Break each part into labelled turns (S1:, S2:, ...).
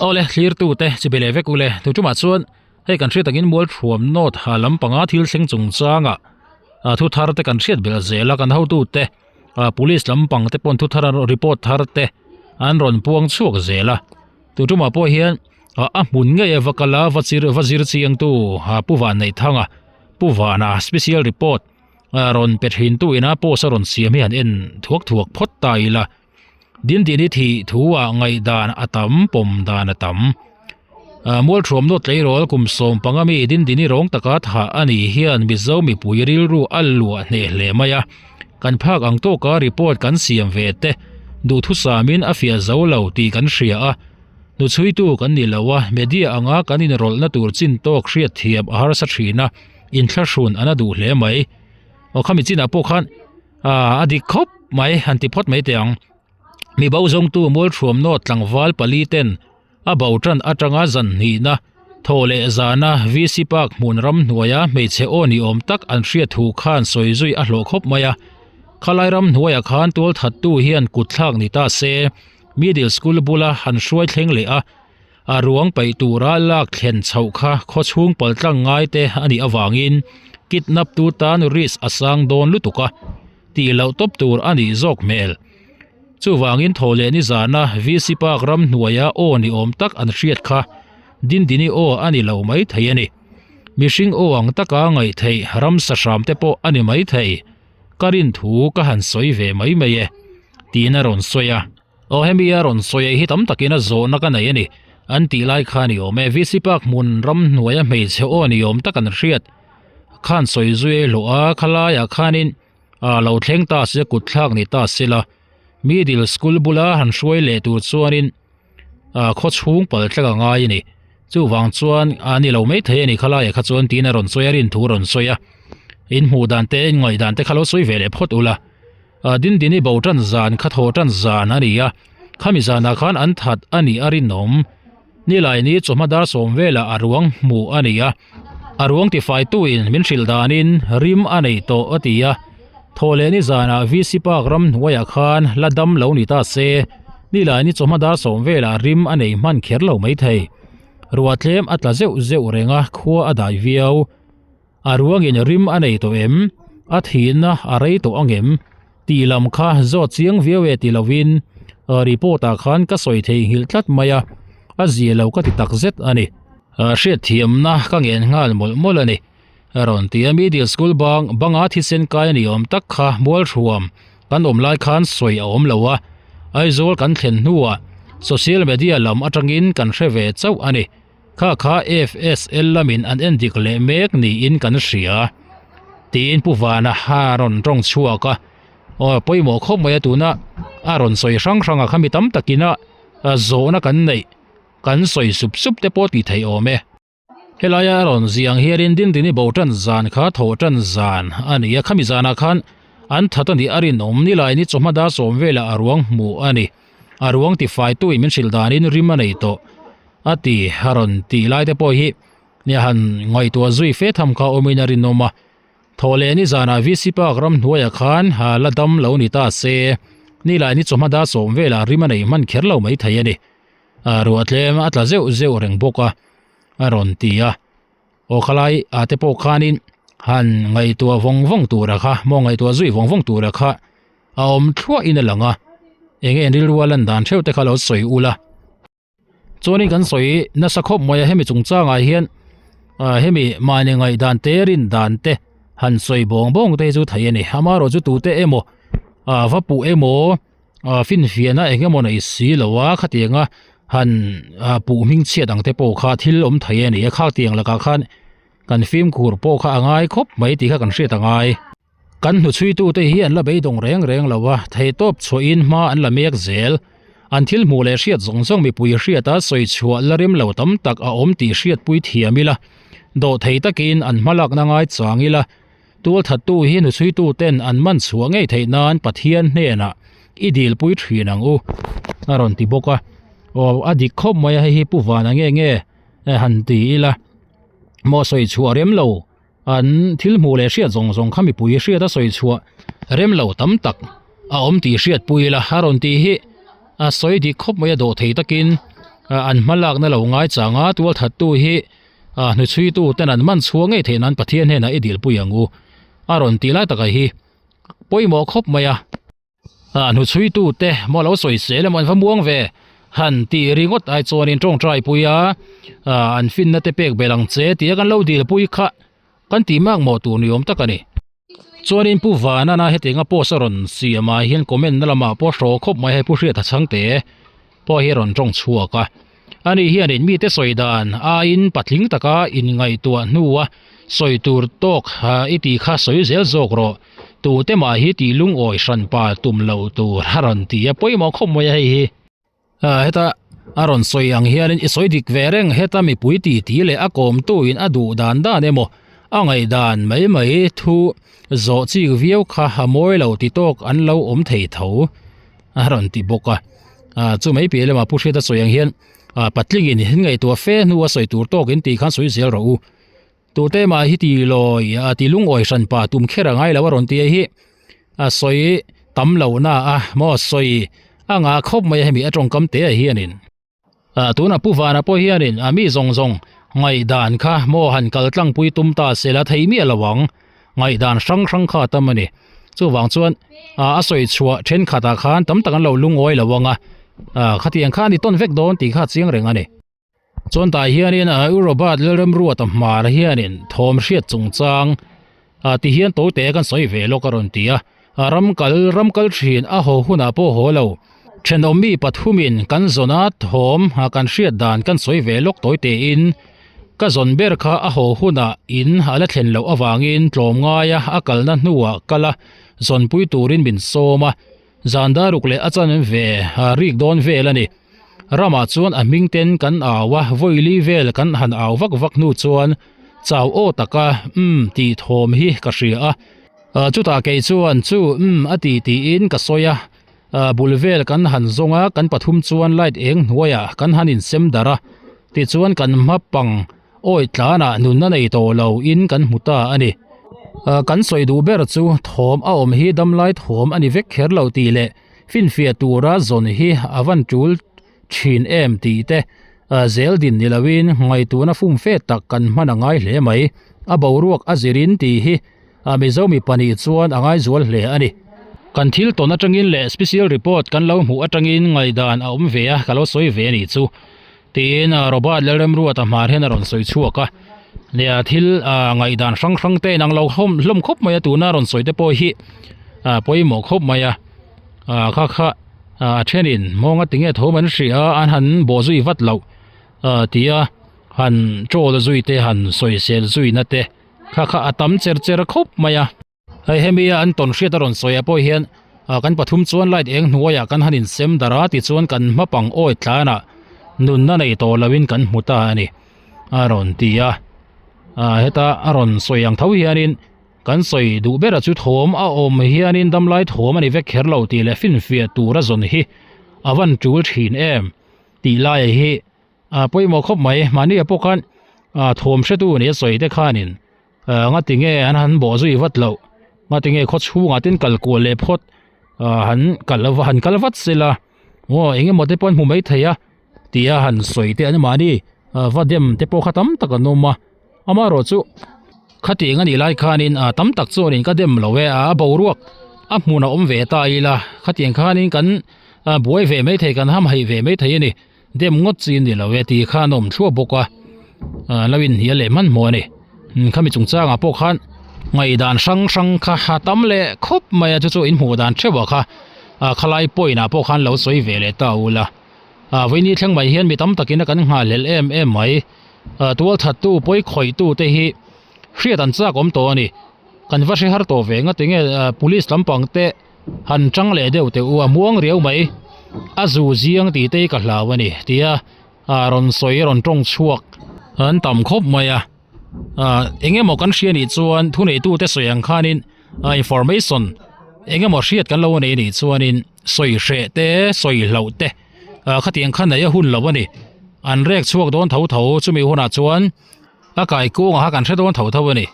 S1: Awle thlirtu te chi be leh vek ule tu tumah chuan hei kan hriat angin mual thuam nawt ha lampanga thil thleng chungchanga ah thu thar te kan hriat belh zel a kan hotu te ah police lampang te pawn thu thar an report thar te an rawn puang chhuak zel a tu tumah pawh hian ah a hmun ngei a va kal a va chir va zir chiang tu ah pu Vanneihthanga pu Vana special report ah rawn pe thin tu ina post a rawn siam hi han en thuak thuak phawt ta ila. Dindini thih thu ah ngaihdan a tam pawm dan a tam. Ah Mualthuamnaw tleirawl kum 15 mi Dindini rawng taka thah a nih hian Mizo mipui rilru a luah hneh hle mai a. Kan phak ang tawka report kan siam ve te duhthusamin a fiah zo lo tih kan hria a. Hnuchhuitu kan ni lo a, media anga kan inrawlhna tur chin tawk hriatthiam a harsa thin a, inthlahrun an a duh hle mai. Aw khami chinah pawh khan Ah a dik khawp mai han ti phawt mai teh ang. Mi bo zawngtu Mualthuamnaw tlangval pali ten a bo tan atanga zan hnihna thaw leh zana VC Park hmun ram hnuaia hmeichhe aw ni awm tak an hriat thu khan sawi zui a hlawh khawp mai a. Khalai ram hnuaiah khan tualthattu hian kut thlak ni ta se Middle School bula han hruai thleng leh a, a ruang paih tura lak thlen chhoh kha khawchhung paltlang ngai te a nih avangin kidnap tu tan risk a sang dawn lutuk a, tih loh tawp tur a nih zawk hmel. Chuvangin thaw leh nizana VC Park ram hnuaia aw ni awm tak an hriat kha Dindini aw a ni lo mai thei a ni. Mihring aw ang taka ngaih theih ramsa hram te pawh a ni mai thei. Ka rin thu ka han sawi ve mai mai e, tiin a rawn sawi a. Aw hemi a rawn sawi ei hi tam takin a zawhna ka nei a ni, an tih lai kha a ni awm e. VC Park hmun ram hnuaia hmeichhe aw ni awm tak an hriat khan sawi zui ei hlawh a, khalaiah khanin a lo thleng ta se kut thlak ni ta se la, Middle School bula han hruai leh tur chuanin a khaw chhung pal thlek a ngai a ni. Chuvang chuan a ni lo mai thei a ni khalaiah kha chuan tiin a rawn sawi a, rin thu a rawn sawi a. In hmuh dan te, in ngaih dan te kha lo sawi ve leh phawt ula. Ah Dindini bo tan zan kha thaw tan zan a ni a, khami zanah khan an that a nih a rinawm. Nilai ni chawhma dar sawm velah a ruang hmuh a ni a, a ruang tifaitu in min hrilh danin rim a nei tawh a ti a. Thaw leh ni zanah VC Park ram hnuaiah khan la dam lo ni ta se, nilai ni chawhma dar sawm velah rim a nei hman kher lo maithei. Ruah tlem a tla zeuh zeuh reng a, khua a dai viau. A ruangin rim a nei tawh em? A thihna a rei tawh ang em? Tih lam kha zawt chiang viau e ti lovin report ah khan ka sawi thei nghilh tlat mai a, a zia lo ka ti tak zet a ni. Hriatthiamna ka ngen nghal mawlh mawlh a ni. A rawn ti a, Middle School bang banga thisen kai a ni awm tak kha Mualhruam kan awm lai khan sawi a awm lo a, Aizawl kan thlen hnuah social media lam atangin kan hre ve chauh a ni. Kha kha FSL lamin an en dik leh mek niin kan hria. Tiin Pu Vana a rawn tawng chhuak a, aw pawimawh khawp mai a tuna a rawn sawi hrang hrang a khami tam takina zawhna kan neih kan sawi sup sup te pawh tih theih awm e. Helaia a rawn ziah ang hianin Dindini bo tan zan kha thawh tan zan a ni a, khami zanah khan an that a nih a rinawm nilaini chawhma dar sawm velah a ruang hmuh a ni. A ruang tifaitu in min hrilh danin rim a nei tawh. A ti, a rawn tih lai te pawh hi nia han ngaihtuah zui fe tham kha awmin a rinawm a. Thawh leh nizanah VC Park ram hnuaiah khan ha la dam lo ni ta se, nilai ni chawhma dar sawm velah rim a nei hman kher lo mai thei a ni. A ruah tlem a tla zeuh zeuh reng bawk a, a rawn ti a. Aw khalai ah te pawh khanin han ngaihtuah vawng vawng tura kha maw ngaihtuah zui vawng vawng tura kha a awm thluahin a lang a. Enge en rilru a lan dan theuh te kha lo sawi ula. Chuanin kan sawi nasa khawp mai a hemi chungchangah hian ah hemi mahni ngaihdan te rin dan te han sawi bawng bawng te hi chu theih a ni amaherawh chu tute emaw ah va puh emaw ah finfiahna eng emaw nei si lo a khatianga han ah puh hming chhiat ang te pawh kha thil awm thei a ni a khatiang lakah khan kan fimkhur pawh kha a ngai khawp mai tih kha kan hriat a ngai. Kan hnuchhuitute hi an la beidawng reng reng lo a, theihtawp chhuahin hma an la mek zel. An thil hmuh leh hriat zawng zawng mipui hriata sawi chhuah la rem lo tam tak a awm tih hriatpui thiam ila, dawhthei takin an hmalakna ngai chang ila, tualthattu hi hnuchhuituten an man chhuah ngei theih nan Pathian hnenah i dilpui thin ang u, a rawn ti bawk a. Aw, a dik khawp mai a, hei hi Pu Vana nge nge han ti ila, maw sawi chhuah rem lo. An thil hmuh leh hriat zawng zawng kha mipui hriat a sawi chhuah rem lo tam tak a awm tih hriat pui ila a rawn tih hi a sawi dik khawp mai a dawh thei takin. An hma lakna lo ngai chang a, tualthattu hi hnuchhuitu ten an man chhuak ngei theih nan Pathian hnenah i dilpui ang u a rawn tih lai taka hi pawimawh khawp mai a. Hnuchhuitu te maw lo sawi sel emaw an va muang ve han tih ringawt ai chuanin tawngtai pui a, an finna te pek belh ang che tia kan lo dilpui kha kan tih mak mawh tur ni awm tak a ni. Chuanin Pu Vanana hetianga post a rawn siam ah hian comment na lamah pawh hraw khawp mai hei Pu Hriata Chhangte pawh hi a rawn tawng chhuak a. Ani hianin mite sawi dan aiin patling taka inngaihtuah hnua sawi tur tawk i tih kha sawi zel zawk rawh. Tute mah hi tih lungawi hranpa tum loh tur a rawn ti a, pawimawh khawp mai a hei hi. Heta a rawn sawi ang hianin i sawi dik ve reng heta mipui ti ti leh a kawmtu in a duh dan dan emaw a ngaihdan mai mai thu zawh chik viau kha a mawi lo ti tawk an lo awm thei tho a rawn ti bawk a. Chu mai piah lamah Pu Hriata sawi ang hian patlingin in ngaihtuah fe hnu a sawi tur tawk in tih khan sawi zel rawh u. Tute mah hi ti lawi a ti lungawi hran pa tum kher a ngai lo a rawn ti a hi a sawi tam lo na a maw sawi a ngah khawp mai a hemi a tawngkam te ah hianin ah tuna pu vana pawh hianin a mi zawng zawng ngaihdan kha maw han kal tlangpui tum ta se la thei miah lo ang ngaihdan hrang hrang kha a tam a ni chuvang chuan ah a sawi chhuah thenkhat ah khan tam tak an lo lungawi lo ang a ah khatiang khan i tawn vek dawn tih kha a chiang reng a ni. Chuan tah hianin a U Robert Lalremruata hmar hianin thawm hriat chungchang ah ti hian tawite kan sawi ve lawk a rawn ti a, a ram kal ram kal thin a haw hunah pawh haw lo. Thenawm mi pathumin kan zawn a thawm ah kan hriat dan kan sawi ve lawk tawite in ka zawn ber kha a haw hunah in a la thlen loh avangin tlawmngaia a kalna hnuah kal a zawnpui turin min sawm a. Zan daruk leh a chan ve rik dawn vel a ni. Ramah chuan a hming ten kan au a, vawili vel kan han au vak vak hnu chuan chau aw taka umm tih thawm hi ka hria a. Chutah kei chuan chu umm a ti tiin ka sawi a, bul vel kan han zawng a, kan pathum chuan light eng hnuaiah kan han insem darh a, tichuan kan hma pang Awi tlanah nunna nei tawh lo in kan hmu ta a ni. Kan sawi duh ber chu thawm a awm hi damlai thawm a ni vek kher lo tih leh finfiah tura zawn hi a van tul thin em tih te zel din ni loin ngaihtuahna fumfe tak kan hman a ngai hle mai. A boruak a zirin tih hi Mizo mipa nih chuan a ngaizual hle a ni. Kan thil tawn atangin leh special report kan lo hmuh atangin ngaihdan a awm ve a ka lo sawi ve a nih chu. Tiin Robert Lalremruata hmar hian a rawn sawi chhuak a, nia thil ngaihdan hrang hrang te inang lo hlawm hlawm khawp mai a tuna rawn sawi te pawh hi pawimawh khawp mai a, kha kha a thenin mawnga tinge thawm an hria a an han bawh zui vat loh tia han troll zui te han sawisel zui na te kha kha a tam cher cher khawp mai a. Hei hemi a an tawn hriat a rawn sawi ah pawh hian ah kan pathum chuan light eng hnuaiah kan han insem darh a tichuan kan hma pang awi tlanah nunna nei tawh loin kan hmu ta a ni a rawn ti a ah heta a rawn sawi ang tho hianin kan sawi duh bera chu thawm a awm hianin damlai thawm a ni vek kher lo tih leh finfiah tura zawn hi a van tul thin em tih lai hi a pawimawh khawp mai mahni ah pawh khan ah thawm hretu nia sawi te khanin. Nga ti nge an han bawh zui vat loh nga ti nge khaw chhungah tin kal kual leh phawt han kal lova han kal vat sela aw eng emaw te pawh an hmu mai thei a tia han sawi te an mahni va dem te pawh kha tam tak an awm a amaherawh chu khatiang a nih lai khanin tam tak chuanin ka dem lo e a boruak a hmun a awm ve ta ila khatiang khanin kan buai ve mai thei kan hamhaih ve mai thei a ni. Dem ngawt chi ni lo e tih khan a awm thluah bawk a, an lo inhnial leh hmanhmawh a ni. Khami chungchangah pawh khan ngaihdan hrang hrang kha a tam leh khawp mai a, chu chu inhmuh dan theuhah kha khalai point ah pawh khan lo sawi ve leh ta ula. Vawiini thleng mai hian mi tam takin a kan nghahhlelh em em mai. Tualthattu pawi khawihtu te hi hriat an chak awm tawh a ni. Kan va hre har tawh ve nga tinge police lampang te Han tang leh deuh teh u a muang riau mai, a zu ziang tih te hi ka hlau a ni tia rawn sawi rawn tawng chhuak an tam khawp mai a, eng emaw kan hria nih chuan thuneitute sawi ang khanin information eng emaw hriat kan lo nei nih chuanin sawi hreh te sawi hlauh te khatiang khan nei a hun lo a ni, an rek chhuak dawn tho tho chumi hunah chuan a kaikunga kha kan hre dawn tho tho a ni.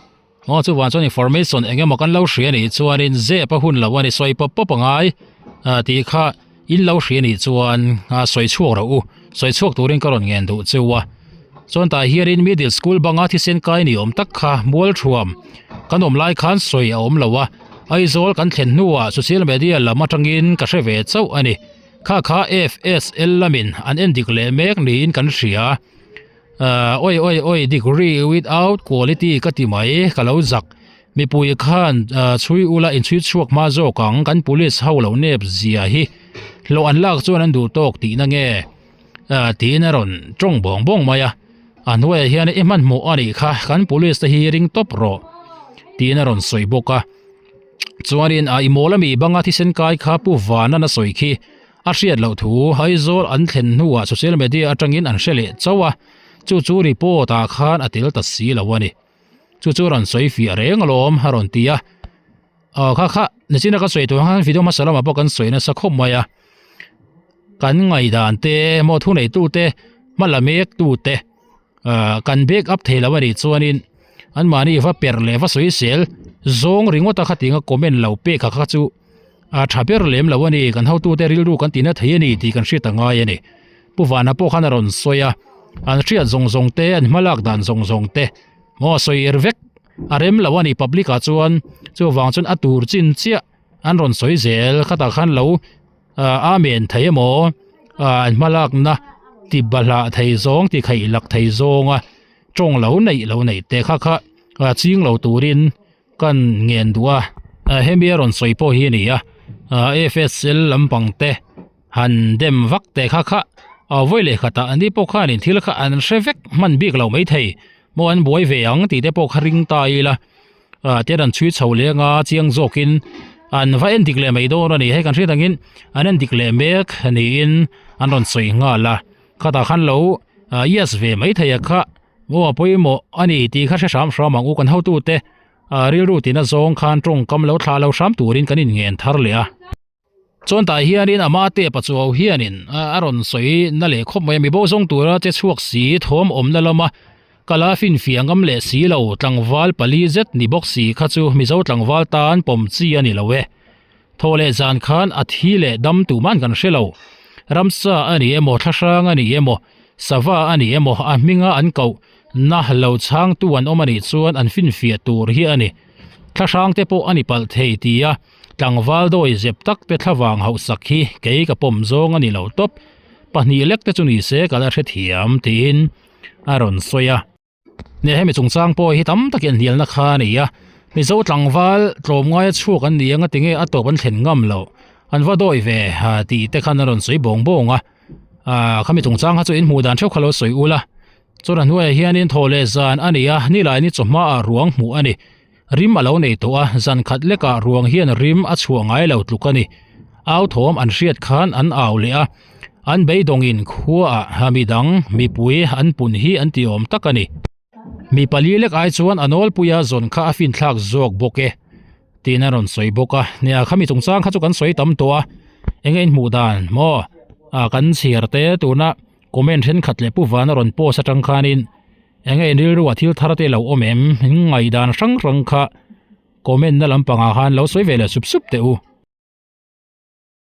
S1: Aw chuvang chuan information eng emaw kan lo hria nih chuanin zep a hun lo a ni sawi pawp pawp a ngai tih kha in lo hria nih chuan sawi chhuak rawh u. Sawi chhuak turin ka rawn ngen duh cheu a. Chuan tah hianin middle school banga thisen kai ni awm tak kha Mualthuam kan awm lai khan sawi a awm lo a, Aizawl kan thlen hnuah social media lam atangin ka hre ve chauh a ni. Kha kha FSL lamin an en dik leh mek niin kan hria. Ahh oi oi oi degree without quality ka ti mai ka lo zak. Mipui khan chhui ula inchhui chhuak hma zawk ang kan police ho lo nep zia hi hlawh an lak chuan an duh tawk tihna nge tiin a rawn tawng bawng bawng mai a a hnuaiah hian i hmanhmawh a nih kha kan police te hi ring tawp rawh tiin a rawn sawi bawk a chuanin a i mawl ami banga thisen kai kha pu Vanan a sawi khi a hriat loh thu Aizawl an thlen hnuah social media atangin an hre leh chauh a chu chu report ah khan a tel ta si lo a ni. Chu chu rawn sawi fiah reng alawm a rawn ti a. Aw kha kha nichina ka sawi tur khan video hmasa lamah pawh kan sawi nasa khawp mai a. Kan ngaihdan te emaw thuneitu te hma la mek tu te ah kan back up thei lo a nih chuanin anmahni va perh leh va sawi sel zawng ringawt a khatinga comment lo pek kha kha chu a tha ber lem lo a ni. Kan hotute rilru kan tina thei a ni tih kan hriat a ngai a ni. Pu Vana pawh khan a rawn sawi a, an hriat zawng zawng te, an hma lak dan zawng zawng te maw a sawi er vek a rem lo a ni public ah chuan chuvang chuan a tur chin chiah an rawn sawi zel khatah khan lo ah amen thei emaw ah an hma lakna ti bahlah thei zawng ti khaih lak thei zawnga tawng lo neih lo neih te kha kha ah ching lo turin Kan ngen duh a, hemi a rawn sawi pawh hi a ni a, FSL lampang te han dem vak te kha kha vawi leh khatah an ni pawh khanin thil kha an hre vek hman bik lo maithei maw an buai ve ang tih te pawh kha ring ta ila tian an chhui chho leng a chiang zawkin an va en dik leh mai dawn a ni hei kan hriat angin an en dik leh mek niin an rawn sawi nghal a khatah khan lo yes ve maithei a kha. Aw a pawimawh a ni tih kha hre hram hram ang u kan hotute ah rilru tina zawng khan tawngkam lo thlah lo hram turin kan inngen thar leh a. Chuan tah hianin ama te pachuau hianin a rawn sawi na leh khawp mai a, mibo zawng tura che chhuak si thawm awmna lama kala finfiah ngam leh si lo tlangval pali zet ni bawk si kha chu Mizo tlangval tan pawm chi a ni lo e. Thaw leh zan khan a thi leh dam tuman kan hre lo. Ramsa a ni emaw, thlahrang a ni emaw, sava a ni emaw, a hminga an koh na lo chhangtu an awm a nih chuan an finfiah tur hi a ni. Thlahrang te pawh a ni palh thei tia tlangval dawi zep tak te thlavang hauhsak hi kei ka pawm zawng a ni lo tawp. Pahnih lek te chu ni se ka la hrethiam tiin a rawn sawi a. Nia hemi chungchang pawh hi tam takin hnialna kha a ni a, Mizo tlangval tlawmngaia chhuak an ni anga tinge a tawp an thlen ngam loh an va dawi ve tih te khan a rawn sawi bawng bawng a, ah khami chungchang kha chu in hmuh dan theuh kha lo sawi ula, chuan a hnuaiah hianin thaw leh zan a ni a, nilaini chawhma ah ruang hmuh a ni. Rim a lo nei tawh a, zan khat lekah ruang hian rim a chhuah ngai lo tluk a ni. Au thawm an hriat khan an au leh a, an beidawngin khuaah midang mipui an pun hi an ti awm tak a ni. Mi pali lek ai chuan a nawlpuia zawn kha a finthlak zawk bawk e tiin a rawn sawi bawk a. Nia khami chungchang kha chu kan sawi tam tawh a, eng nge inhmuh dan maw? Kan chhiar te tuna comment thenkhat leh Pu Vana rawn post atang khanin Eng nge in rilru ah thil thar te lo awm em? In ngaihdan hrang hrang kha comment na lampangah khan lo sawi ve leh sup sup teh u.